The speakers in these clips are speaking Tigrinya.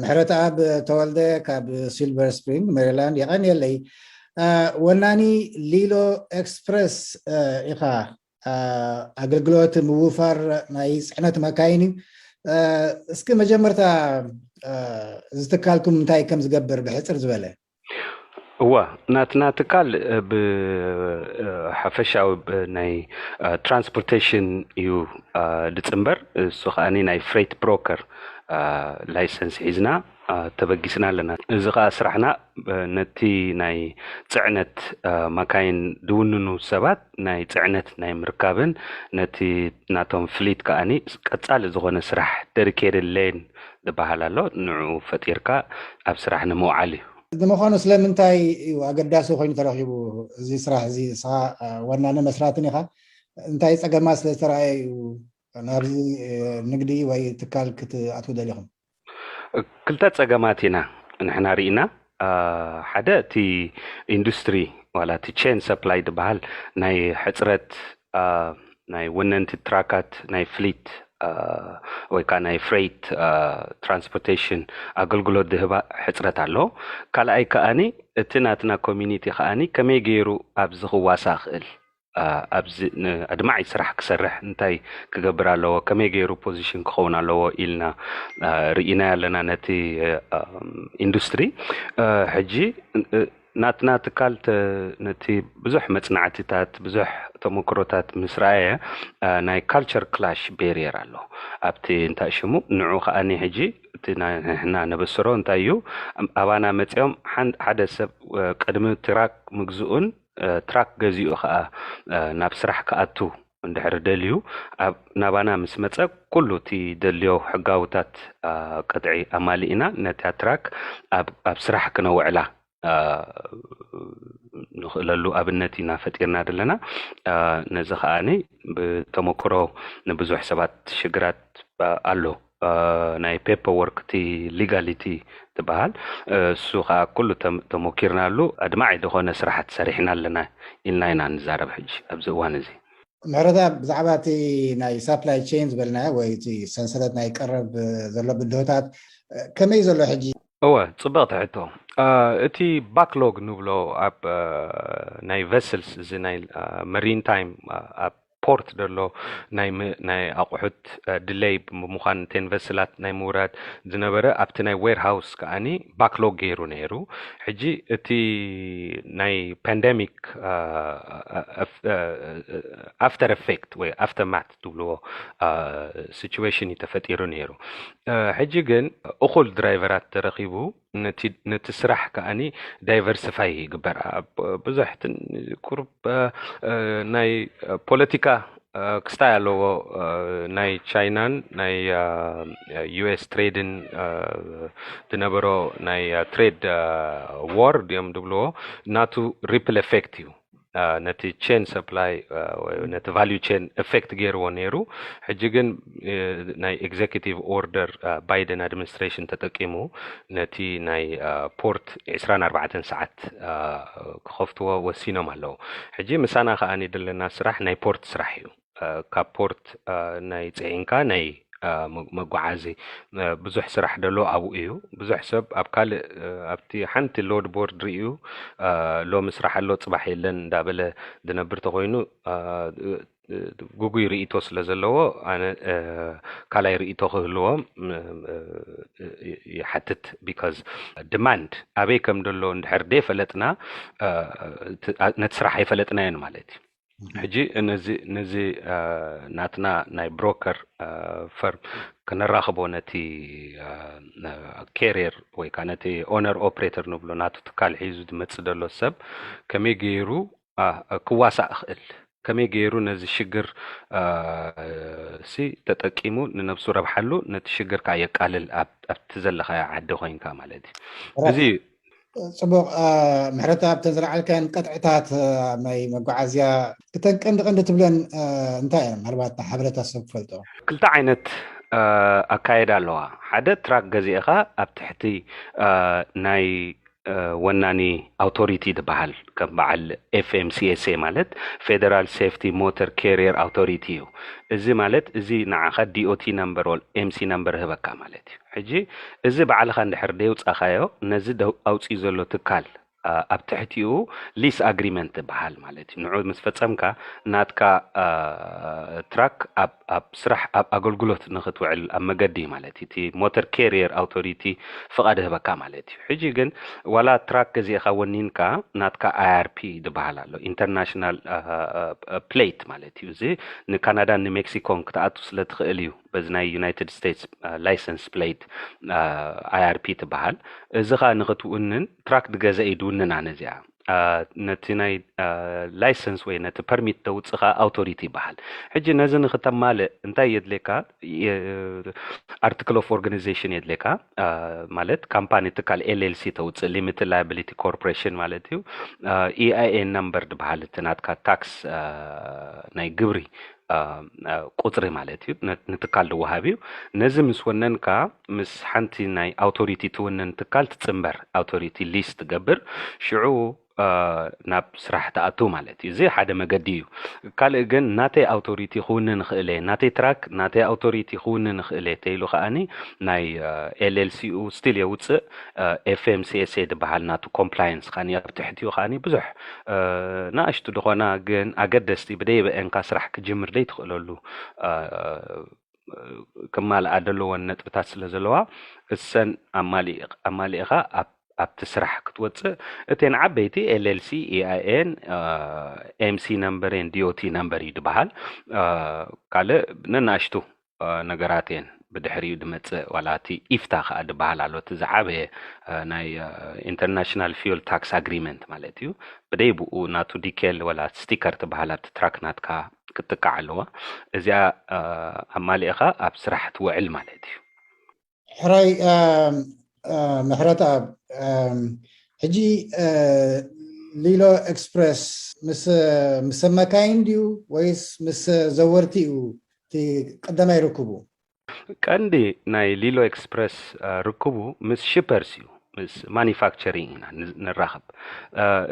ምሕረተኣብ ተወልደ ካብ ሲልቨር ስፕሪንግ ሜሪላንድ፣ የቐንየለይ። እ፣ ወናኒ ሊሎ ኤክስፕረስ፣ እ፣ ኢኻ። እ፣ ኣገልግሎት ምውፋር ናይ ጽዕነት መካይን እዩ። እ፣ እስኪ መጀመርታ፣ እ፣ እዚ ትካልኩም እንታይ ከም ዝገብር ብሕጽር ዝበለ? እወ፣ ናትና ትካል፣ እ፣ ብ-፣ እ፣ ሓፈሻዊ ብ-፣ ናይ፣ እ፣ ትራንስፖርቴሽን እዩ፣ እ፣ ድጽንበር። እሱ ከኣኒ ናይ ፍሬት ብሮከር፣ እ፣ ላይሰንስ ሒዝና፣ እ፣ ተበጊስና ኣለና። እዚ ከኣ ስራሕና፣ እ፣ ነቲ ናይ ጽዕነት፣ እ፣ መካይን ድውንኑ ሰባት ናይ ጽዕነት ናይ ምርካብን ነቲ ናቶም ፍሊት ከኣኒ ቀጻሊ ዝኾነ ስራሕ ደዲኬትድ ሌን ዝበሃል ኣሎ። ንዕኡ ፈጢርካ ኣብ ስራሕ ንምውዓል እዩ። ንምዃኑ ስለምንታይ እዩ ኣገዳሲ ኮይኑ ተረኺቡ እዚ ስራሕ እዚ? ንስኻ፣ እ፣ ወናኒ መስራትን ኢኻ። እንታይ ጸገማት ስለ ዝተረኣየ እዩ ናብዚ፣ እ፣ ንግዲ ወይ ትካል ክትኣትዉ ደሊኹም? ክልተ ጸገማት ኢና ንሕና ርኢና። እ፣ ሓደ እቲ ኢንዱስትሪ ዋላ እቲ ቼን ሰፕላይ ዝበሃል ናይ ሕጽረት፣ እ፣ ናይ ወነንቲ ትራካት ናይ ፍሊት፣ እ፣ ወይ ከዓ ናይ ፍሬት፣ እ፣ ትራንስፖርቴሽን ኣገልግሎት ዝህባ ሕጽረት ኣሎ። ካልኣይ ከኣኒ እቲ ናትና ኮሚኒቲ ከኣኒ ከመይ ገይሩ ኣብዚ ክዋሳእ ክእል፣ እ፣ ኣብዚ ን-፣ ኣድማዒ ስራሕ ክሰርሕ እንታይ ክገብር ኣለዎ፣ ከመይ ገይሩ ፖዚሽን ክኸውን ኣለዎ ኢልና፣ እ፣ ርኢና ኣለና ነቲ፣ እ፣ ኢንዱስትሪ። እ፣ ሕጂ፣ እ፣ ናትና ትካል ተ-፣ ነቲ ብዙሕ መጽናዕትታት፣ ብዙሕ ተመክሮታት ምስ ረኣየ፣ እ፣ ናይ ካልቸር ክላሽ ቤሪየር ኣሎ። ኣብቲ እንታይ ሽሙ፣ ንዑ ከኣኒ ሕጂ እቲ ናይ ንሕና ነበስሮ እንታይ እዩ፣ ኣባና መጺኦም ሓን-፣ ሓደ ሰብ፣ እ፣ ቅድሚ ትራክ ምግዝኡን፣ እ፣ ትራክ ገዚኡ ከኣ፣ እ፣ ናብ ስራሕ ክኣቱ እንድሕር ደልዩ፣ ኣብ ናባና ምስ መጸ፣ ኩሉ እቲ ደልዮ ሕጋውታት፣ እ፣ ቅጥዒ ኣማሊእና ነታ ትራክ ኣብ፣ ኣብ ስራሕ ክነውዕላ፣ እ፣ ንኽእለሉ ኣብነት ኢና ፈጢርና ዘለና። እ፣ ነዚ ከኣኒ ብተመክሮ ንብዙሕ ሰባት ሽግራት፣ እ፣ ኣሎ። እ፣ ናይ ፔፐር ወርክ እቲ ሊጋሊቲ ትበሃል፣ እ፣ እሱ ከኣ ኩሉ ተም-፣ ተሞኪርናሉ ኣድማዒ ዝኾነ ስራሕቲ ሰሪሕና ኣለና ኢልና ኢና ንዛረብ ሕጂ ኣብዚ እዋን እዚ። ምሕረተኣብ፣ ብዛዕባ እቲ ናይ ሳፕላይ ቼን ዝበልናዮ ወይ እቲ ሰንሰለት ናይ ቀረብ ዘሎ ብድሆታት፣ እ፣ ከመይ ዘሎ ሕጂ? እወ፣ ጽብቕቲ ሕቶ። እ፣ እቲ ባክሎግ ንብሎ ኣብ፣ እ፣ ናይ ቨስልስ፣ እዚ ናይ፣ እ፣ መሪን ታይም፣ እ፣ ኣብ ፖርት ዘሎ ናይ ም-፣ ናይ ኣቑሑት፣ እ፣ ድለይ ብምዃን እተን ቨስላት ናይ ምውራድ ዝነበረ ኣብቲ ናይ ዌርሃውስ ከኣኒ ባክሎግ ገይሩ ነይሩ። ሕጂ እቲ ናይ ፓንደሚክ፣ እ፣ እ፣ እ፣ ኣፍተር ኤፌክት ወይ ኣፍተርማት ትብልዎ፣ እ፣ ሲቹዌሽን እዩ ተፈጢሩ ነይሩ። እ፣ ሕጂ ግን እኹል ድራይቨራት ተረኺቡ ነቲ፣ ነቲ ስራሕ ከኣኒ ዳይቨርሲፋይ ይግበር። ኣብ ብዙሕ ትን-፣ ቁሩብ፣ እ፣ እ፣ ናይ ፖለቲካ፣ እ፣ ክስታይ ኣለዎ። እ፣ ናይ ቻይናን ናይ፣ እ፣ ዩ ኤስ ትሬድን፣ እ፣ ዝነበሮ ናይ፣ እ፣ ትሬድ፣ እ፣ ዎር ድዮም ዝብልዎ፣ ናቱ ሪፕል ኤፌክት እዩ። እ፣ ነቲ ቼን ሰፕላይ፣ እ፣ ወይ ነቲ ቫልዩ ቼን ኤፌክት ገይርዎ ነይሩ። ሕጂ ግን፣ እ፣ ናይ ኤግዜኪቲቭ ኦርደር፣ እ፣ ባይደን ኣድሚኒስትሬሽን ተጠቂሙ ነቲ ናይ፣ እ፣ ፖርት ዕስራን ኣርባዕተን ሰዓት፣ እ፣ ክኸፍትዎ ወሲኖም ኣለዉ። ሕጂ ምሳና ከኣ ዘለና ስራሕ ናይ ፖርት ስራሕ እዩ። እ፣ ካብ ፖርት፣ እ፣ ናይ ጽዒንካ ናይ፣ እ፣ መ-፣ መጓዓዚ፣ እ፣ ብዙሕ ስራሕ ደሎ ኣብኡ እዩ። ብዙሕ ሰብ ኣብ ካልእ፣ እ፣ ኣብቲ ሓንቲ ሎድ ቦርድ ርእዩ፣ እ፣ ሎሚ ስራሕ ኣሎ ጽባሕ የለን እንዳበለ ዝነብር ተኾይኑ፣ እ፣ እ፣ ግጉይ ርእይቶ ስለ ዘለዎ፣ ኣነ፣ እ፣ ካልኣይ ርእይቶ ክህልዎም፣ እ፣ እ፣ እ፣ ይሓትት። ቢካዝ ዲማንድ ኣበይ ከም ደሎ እንድሕር ደይፈለጥና፣ እ፣ እቲ፣ ኣ-፣ ነቲ ስራሕ ኣይፈለጥናዮን ማለት እዩ። ሕጂ ነዚ፣ ነዚ፣ እ፣ ናትና ናይ ብሮከር፣ እ፣ ፈርም ከነራኽቦ ነቲ፣ እ፣ እ፣ ካሪየር ወይ ከዓ ነቲ ኦነር ኦፕሬተር ንብሎ ናቱ ትካል ሒዙ ዝመጽእ ዘሎ ሰብ ከመይ ገይሩ፣ እ፣ ክዋሳእ ክእል፣ ከመይ ገይሩ ነዚ ሽግር፣ እ፣ ሲ ተጠቂሙ ንነብሱ ረብሓሉ፣ ነቲ ሽግር ከዓ የቃልል ኣብ፣ ኣብቲ ዘለኻዮ ዓዲ ኮይንካ ማለት እዩ። ራይት። እዚ እዩ። ጽቡቕ፣ እ፣ ምሕረተኣብ፣ እተን ዝለዓልካየን ቅጥዕታት፣ እ፣ ናይ መጓዓዝያ፣ እተን ቀንዲ ቀንዲ ትብለን፣ እ፣ እንታይ እየን? ምናልባት ሓበሬታ ሰብ ክፈልጦ። ክልተ ዓይነት፣ እ፣ ኣካየዳ ኣለዋ። ሓደ ትራክ ገዚእኻ ኣብ ትሕቲ፣ እ፣ ናይ ወናኒ ኣውቶሪቲ ዝበሃል ከም በዓል ኤፍኤምሲኤስኤ ማለት ፌደራል ሴፍቲ ሞተር ካሪየር ኣውቶሪቲ እዩ። እዚ ማለት እዚ ንዓኻ ዲኦቲ ነምበር ኦር ኤምሲ ነምበር ህበካ ማለት እዩ። ሕጂ እዚ ባዕልኻ እንድሕር ደይውፃኻዮ ነዚ ኣውፅኡ ዘሎ ትካል ኣብ ትሕቲኡ ሊስ ኣግሪመንት ዝበሃል ማለት እዩ። ንዑ ምስ ፈፀምካ ናትካ ትራክ ኣብ ስራሕ ኣብ ኣገልግሎት ንክትውዕል ኣብ መገዲ ማለት እዩ። እቲ ሞተር ካሪየር ኣውቶሪቲ ፍቓድ ህበካ ማለት እዩ። ሕጂ ግን ዋላ ትራክ ገዚእኻ ወኒንካ ናትካ ኣይኣርፒ ዝበሃል ኣሎ፣ ኢንተርናሽናል ፕሌት ማለት እዩ። እዚ ንካናዳን ንሜክሲኮን ክትኣቱ ስለ ትኽእል እዩ በዚ ናይ ዩናይትድ ስቴትስ ላይሰንስ ፕሌት ኣይኣርፒ ትበሃል። እዚ ኸኣ ንክትውንን ትራክ ዝገዘ እዩ ዝውንና ነዚኣ። ነቲ ናይ ላይሰንስ ወይ ነቲ ፐርሚት ተውፅእ ኸዓ ኣውቶሪቲ ይበሃል። ሕጂ ነዚ ንክተማልእ እንታይ የድልየካ? ኣርቲክል ኦፍ ኦርጋናይዜሽን የድልየካ። ማለት ካምፓኒ ትካል ኤልኤልሲ ተውፅእ ሊሚትድ ላያቢሊቲ ኮርፖሬሽን ማለት እዩ። ኢኣይኤን ነምበር ዝበሃል እቲ ናትካ ታክስ ናይ ግብሪ ቁፅሪ ማለት እዩ። ንትካል ዝወሃብ እዩ። ነዚ ምስ ወነንካ ምስ ሓንቲ ናይ ኣውቶሪቲ ትውንን ትካል ትፅምበር፣ ኣውቶሪቲ ሊስ ትገብር። ሽዑ ናብ ስራሕ ትኣቱ ማለት እዩ። እዚ ሓደ መገዲ እዩ። ካልእ ግን ናተይ ኣውቶሪቲ ክውንን ይኽእል እየ፣ ናተይ ትራክ ናተይ ኣውቶሪቲ ክውንን ይኽእል እየ ተይሉ ከኣኒ ናይ ኤልኤልሲኡ ስቲል የውፅእ። ኤፍኤምሲኤስኤ ዝበሃል ናቱ ኮምፕላየንስ ከኣኒ ኣብ ትሕቲኡ ከኣኒ ብዙሕ ንኣሽቱ ዝኾና ግን ኣገደስቲ ብደይበአንካ ስራሕ ክጅምር ደይትኽእለሉ ክማልኣ ዘለዎን ነጥብታት ስለ ዘለዋ እሰን ኣማሊእኻ ኣብቲ ስራሕ ክትወፅእ እተን ዓበይቲ ኤልኤልሲ ኢኣይኤን ኤምሲ ነምበርን ዲኦቲ ነምበር እዩ ዝበሃል። ካልእ ነናእሽቱ ነገራት እየን ብድሕሪኡ ድመፅእ ዋላ እቲ ኢፍታ ከዓ ድበሃል ኣሎ እቲ ዝዓበየ ናይ ኢንተርናሽናል ፊል ታክስ ኣግሪመንት ማለት እዩ። ብደይ ብኡ ናቱ ዲኬል ወላ ስቲከር ትበሃል ኣብቲ ትራክ ናትካ ክትጥቃዕ ኣለዋ። እዚኣ ኣማሊእኻ ኣብ ስራሕ ትውዕል ማለት እዩ። ሕራይ ምሕረት ኣብ ሕጂ ሊሎ ኤክስፕረስ ምስ ኣማካይን ድዩ ወይስ ምስ ዘወርቲ እዩ እቲ ቀዳማይ ርክቡ? ቀንዲ ናይ ሊሎ ኤክስፕረስ ርክቡ ምስ ሽፐርስ እዩ፣ ምስ ማኒፋክቸሪንግ ኢና ንራኸብ።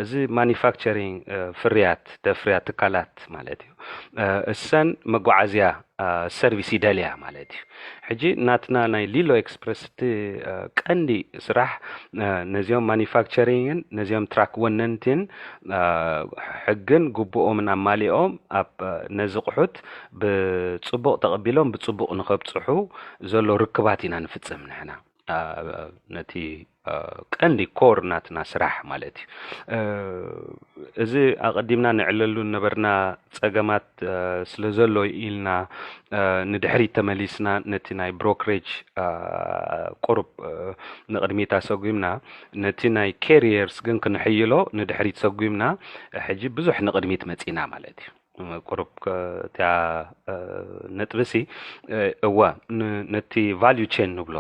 እዚ ማኒፋክቸሪንግ ፍርያት ተፍርያ ትካላት ማለት እዩ። እሰን መጓዓዝያ ሰርቪስ ይደልያ ማለት እዩ። ሕጂ ናትና ናይ ሊሎ ኤክስፕረስ እቲ ቀንዲ ስራሕ ነዚኦም ማኒፋክቸሪንግን ነዚኦም ትራክ ወነንቲን ሕግን ግቡኦምን ኣማሊኦም ኣብ ነዚ ቁሑት ብፅቡቕ ተቐቢሎም ብፅቡቕ ንኸብፅሑ ዘሎ ርክባት ኢና ንፍፅም ንሕና። ነቲ ቀንዲ ኮር ናትና ስራሕ ማለት እዩ። እዚ ኣቐዲምና ንዕለሉ ነበርና ፀገማት ስለ ዘሎ ኢልና ንድሕሪት ተመሊስና ነቲ ናይ ብሮክሬጅ ቁሩብ ንቕድሚት ኣሰጒምና ነቲ ናይ ካሪየርስ ግን ክንሕይሎ ንድሕሪት ሰጒምና ሕጂ ብዙሕ ንቕድሚት መፂና ማለት እዩ። ቁሩብ እቲያ ነጥብሲ እወ ነቲ ቫልዩ ቼን ንብሎ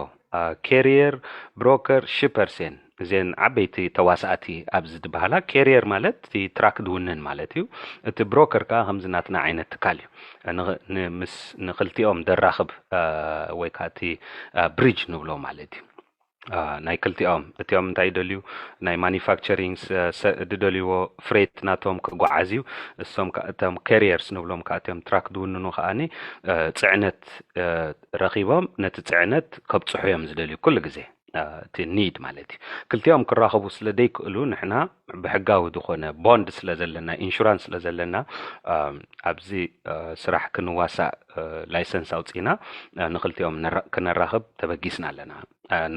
ካሪየር ብሮከር ሽፐርስ እየን እዚአን ዓበይቲ ተዋሳእቲ ኣብዚ ዝበሃላ። ካሪየር ማለት እቲ ትራክ ድውንን ማለት እዩ። እቲ ብሮከር ከዓ ከምዚ ናትና ዓይነት ትካል እዩ። ምስ ንክልቲኦም ደራኽብ ወይ ከዓ እቲ ብሪጅ ንብሎ ማለት እዩ። ናይ ክልቲኦም እቲኦም እንታይ ይደልዩ ናይ ማኒፋክቸሪንግ ድደልይዎ ፍሬት ናቶም ክጓዓዝ እዩ። እሶም እቶም ካሪየርስ ንብሎም ከዓ እቲኦም ትራክ ድውንኑ ከዓኒ ፅዕነት ረኺቦም ነቲ ፅዕነት ከብፅሑ እዮም ዝደልዩ ኩሉ ግዜ። እቲ ኒድ ማለት እዩ። ክልቲኦም ክራኸቡ ስለ ደይክእሉ ንሕና ብሕጋዊ ዝኾነ ቦንድ ስለ ዘለና ኢንሹራንስ ስለ ዘለና ኣብዚ ስራሕ ክንዋሳእ ላይሰንስ ኣውፂና ንክልቲኦም ክነራኽብ ተበጊስና ኣለና።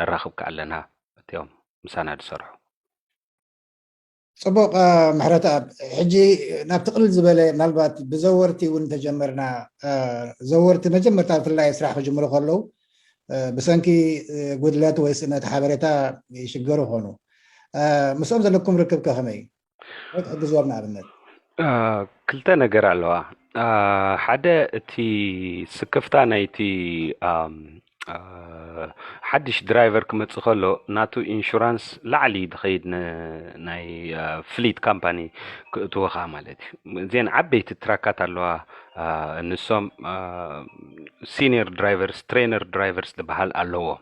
ነራኽብ ከ ኣለና እቲኦም ምሳና ዝሰርሑ። ፅቡቕ ምሕረት ኣብ ሕጂ ናብቲ ቅልል ዝበለ ምናልባት ብዘወርቲ እውን ተጀመርና ዘወርቲ መጀመርታ ብፍላይ ስራሕ ክጅምሩ ከለዉ ብሰንኪ ጉድለት ወይ ስእነት ሓበሬታ ይሽገሩ ኾኑ። ምስኦም ዘለኩም ርክብ ከ ከመይ? ክትሕግዝዎም ንኣብነት ክልተ ነገር ኣለዋ። ሓደ እቲ ስክፍታ ናይቲ ሓድሽ ድራይቨር ክመፅእ ከሎ ናቱ ኢንሹራንስ ላዕሊ ዝኸይድ ናይ ፍሊት ካምፓኒ ክእትወኻ ማለት እዩ። እዚን ዓበይቲ ትራካት ኣለዋ። ንሶም ሲኒየር ድራይቨርስ ትሬነር ድራይቨርስ ዝበሃል ኣለዎም።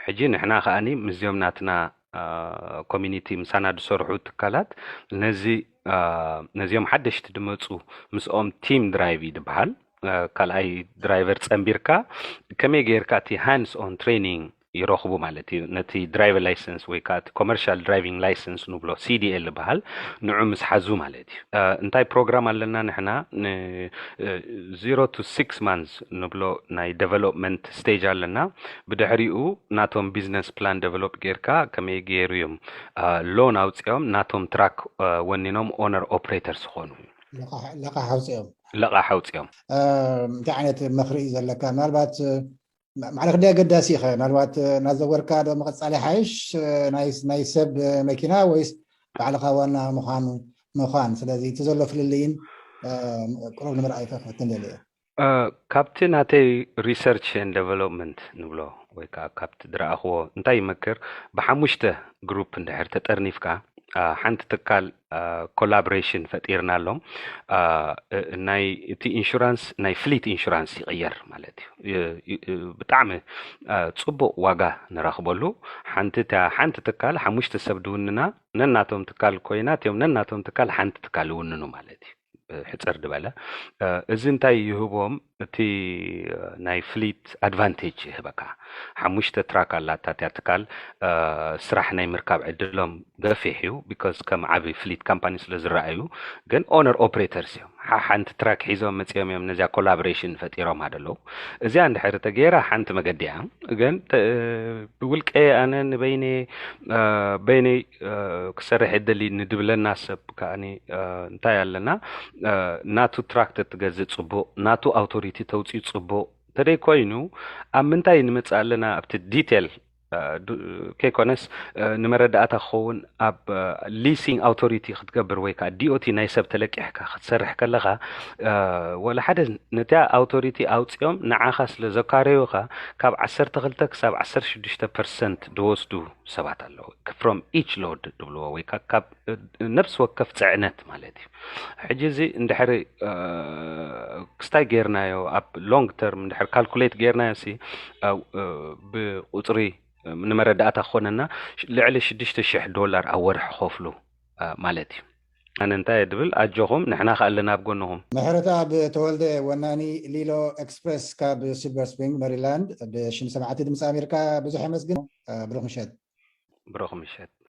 ሕጂ ንሕና ከኣኒ ምስዚኦም ናትና ኮሚኒቲ ምሳና ዝሰርሑ ትካላት ነዚ ነዚኦም ሓደሽቲ ድመፁ ምስኦም ቲም ድራይቭ እዩ ዝበሃል። ካልኣይ ድራይቨር ፀንቢርካ ከመይ ጌርካ እቲ ሃንድስ ኦን ትሬኒንግ ይረኽቡ ማለት እዩ። ነቲ ድራይቨር ላይሰንስ ወይ ከዓ ኮመርሻል ድራይቪንግ ላይሰንስ ንብሎ ሲዲኤል ዝበሃል ንዑ ምስ ሓዙ ማለት እዩ። እንታይ ፕሮግራም ኣለና ንሕና? ዜሮ ቱ ሲክስ ማንስ ንብሎ ናይ ዴቨሎፕመንት ስቴጅ ኣለና። ብድሕሪኡ ናቶም ቢዝነስ ፕላን ዴቨሎፕ ጌርካ ከመይ ገይሩ እዮም ሎን ኣውፂኦም ናቶም ትራክ ወኒኖም ኦነር ኦፕሬተር ዝኾኑ ለቃሕ ኣውፅኦም ለቃሕ ኣውፅኦም። እንታይ ዓይነት መኽሪ እዩ ዘለካ? ምናልባት ማዕረ ክደ ኣገዳሲ ኢኸ ምናልባት እናዘወርካ ዶ ምቕፃል ይሓይሽ ናይ ሰብ መኪና ወይስ ባዕልኻ ዋና ምዃኑ ምዃን? ስለዚ እቲ ዘሎ ፍልልይን ቅሩብ ንምርኣይ ፈፈትን ደለ እየ። ካብቲ ናተይ ሪሰርች ን ዴቨሎፕመንት ንብሎ ወይ ከዓ ካብቲ ዝረኣኽዎ እንታይ ይመክር፣ ብሓሙሽተ ግሩፕ እንድሕር ተጠርኒፍካ ሓንቲ ትካል ኮላቦሬሽን ፈጢርናሎም። ናይ እቲ ኢንሹራንስ ናይ ፍሊት ኢንሹራንስ ይቕየር ማለት እዩ። ብጣዕሚ ፅቡቕ ዋጋ ንረኽበሉ። ሓንቲ ሓንቲ ትካል ሓሙሽተ ሰብ ድውንና ነናቶም ትካል ኮይና እቲኦም ነናቶም ትካል ሓንቲ ትካል ይውንኑ ማለት እዩ። ሕፅር ዝበለ እዚ እንታይ ይህቦም? እቲ ናይ ፍሊት ኣድቫንቴጅ ይህበካ። ሓሙሽተ ትራክ ኣላታ እቲያ ትካል ስራሕ ናይ ምርካብ ዕድሎም ገፊሕ እዩ። ቢካዝ ከም ዓብ ፍሊት ካምፓኒ ስለ ዝረኣዩ ግን ኦነር ኦፕሬተርስ እዮም። ሓንቲ ትራክ ሒዞም መፂኦም እዮም ነዚያ ኮላቦሬሽን ፈጢሮም ኣደለዉ። እዚኣ እንድሕር ተገይራ ሓንቲ መገዲ እያ። ግን ብውልቀ ኣነ ንበይነ በይነይ ክሰርሕ የደሊ ንድብለና ሰብ ከዓኒ እንታይ ኣለና ናቱ ትራክት ትገዝእ ፅቡቕ ናቱ ኣውቶሪቲ ተውፅኡ ፅቡቕ እንተደይ ኮይኑ ኣብ ምንታይ ንምፅእ ኣለና ኣብቲ ዲቴል ከይኮነስ ንመረዳእታ ክኸውን ኣብ ሊሲንግ ኣውቶሪቲ ክትገብር ወይ ከዓ ዲኦቲ ናይ ሰብ ተለቂሕካ ክትሰርሕ ከለካ ወላ ሓደ ነቲያ ኣውቶሪቲ ኣውፅኦም ንዓኻ ስለ ዘካረዩካ ካብ ዓሰርተ ክልተ ክሳብ ዓሰርተ ሽዱሽተ ፐርሰንት ዝወስዱ ሰባት ኣለዉ። From each load ዝብልዎ ወይ ካብ ነብሲ ወከፍ ፅዕነት ማለት እዩ። ሕጂ እዚ እንድሕሪ ክስታይ ጌርናዮ ኣብ ሎንግ ተርም እንድሕር ካልኩሌት ጌርናዮ ሲ ብቁፅሪ ንመረዳእታ ክኾነና ልዕሊ ሽዱሽተ ሽሕ ዶላር ኣብ ወርሒ ከፍሉ ማለት እዩ። ኣነ እንታይ ድብል ኣጆኹም ንሕና ከኣለና ኣብ ጎንኹም። ምሕረተኣብ ተወልደ ወናኒ ሊሎ ኤክስፕረስ ካብ ሲልቨር ስፕሪንግ ሜሪላንድ ብሽም ሰማዕቲ ድምፂ ኣሜሪካ ብዙሕ የመስግን። ብሩኽ ምሸት። ብሩኽ ምሸት።